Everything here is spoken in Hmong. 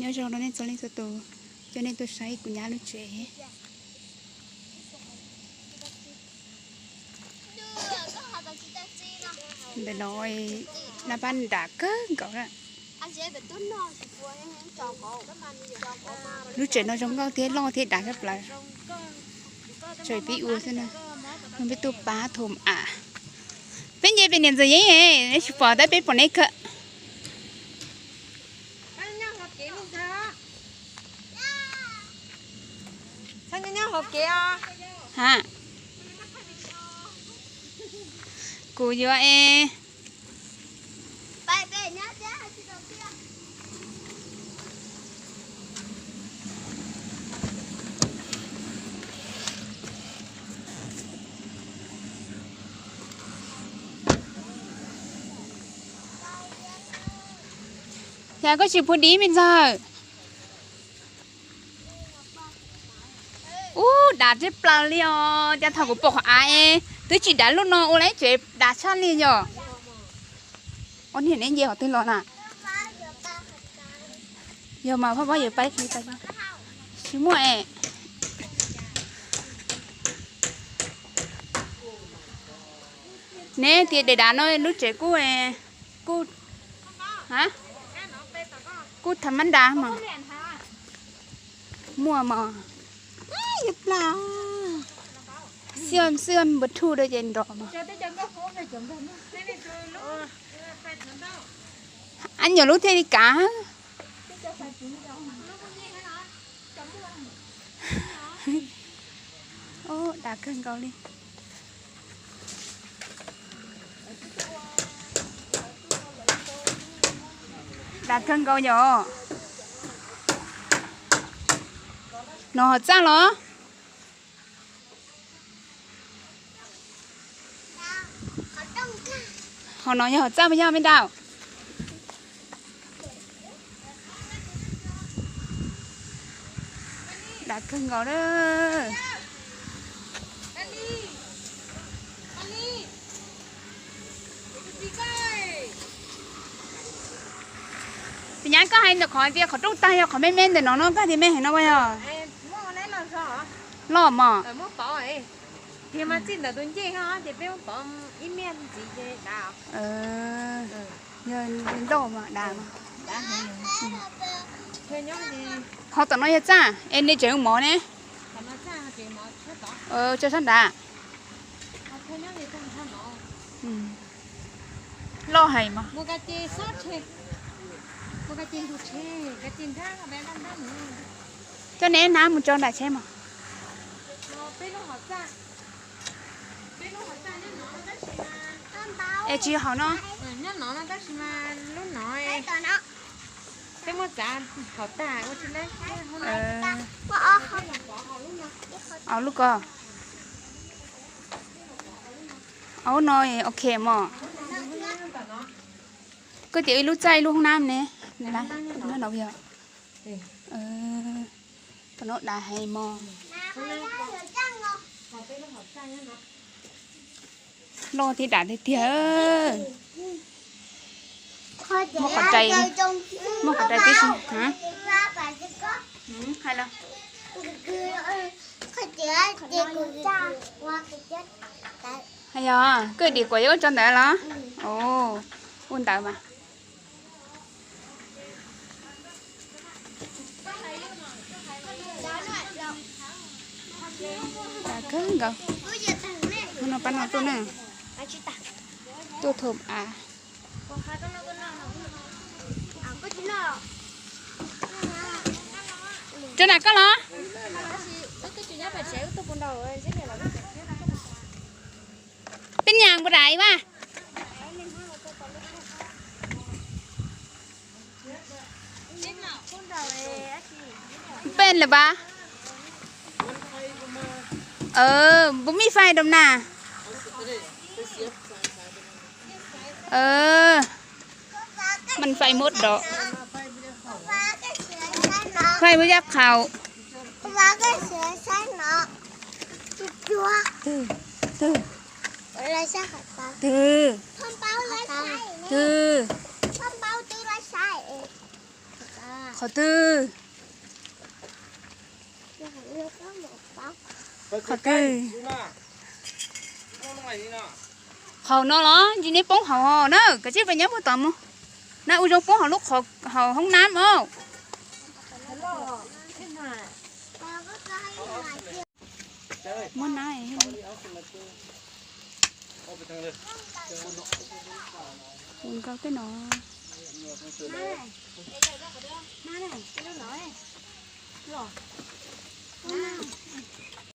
Nyob zoo rau nej txhua leej txhua tus, coj nej tuaj saib kuv nyab lub tsev. Ntawm no nab pab nram kawg nkaus. Lub tsev no zoo nkauj thiab loj thiab dav tshaj plaws. Tsam peb ua xwb na, peb tuaj pab thum am. Peb nce pem niam ntxawm yeeb, neb tsis pom tab peb pom neb kawg. Ha, kuv yuav es. Yog koj tsis phu dib me ntxawg. Ub, dav tshaj plaws li os. Cas thaum kuv pom qhov av es twb tsis dav, lub no ua lawm tsev dav tshaj li yom. Ob niag neb nce qhov twg los na? Yog mas, phaj pab yuav pab qhib pab. Tsis muaj es. Neb tias dav dav no lub tsev kuj, kuj, kuj thav mab dav mas. Muaj mas. Yuav plam. Xiam xiam npua thuj rau ces nrov mas. Ab, nyuam lub thiaj li kav. Dav kawg nkaus li. Dav kawg nkaus yom. No hom txaj los? Hom no yog hom txaj puas yog me ntau? Dav kawg nkaus lawm. Tus nyab, koj hais ntawm qhov tias qhov rooj tag yog qhov me me ntawm no no, koj tias me heev no puas yog? Loj mos. Yog loj mas dav mas. Qhov tom no yog txaj es nej tseem ua mov ne? Tso sab nrad. Loj heev mas. Coj neb hnab mus tso nram tsheb mas. Es tsis hauv no. Peb muab txav hauv tag ua tsis laib. Au lub ko. Au no ok mos. Koj tias ib lub txaj ib lub hoob nab ne. Nyob no yog. Tom no dav heev mos. Loj thiab dav tiag tiag. Muab qhov rais, muab qhov rais tib si. Hais los. Hais yog koj dim kuam yog ua tso ntawd los? Ua ntawd mas. Kawg nkaus. Hnub no pab no tuaj na. Tuaj thum av. Rau nram koj los? Peb nyas npua dais mas. Peb lawm pab. Npua mij fais dam na. Maj fais muab dom. Fais muab yaj qhaum. Twg, twg, twg, twg. Qhov twg? Qhov twg? Qhov no los ntsis neb poob hauv na, kav tsij pab nyob puag tom mus. Na ua zoo poob hauv lub qhov hauv hoob nab os. Muab na, ua nkauj tej no.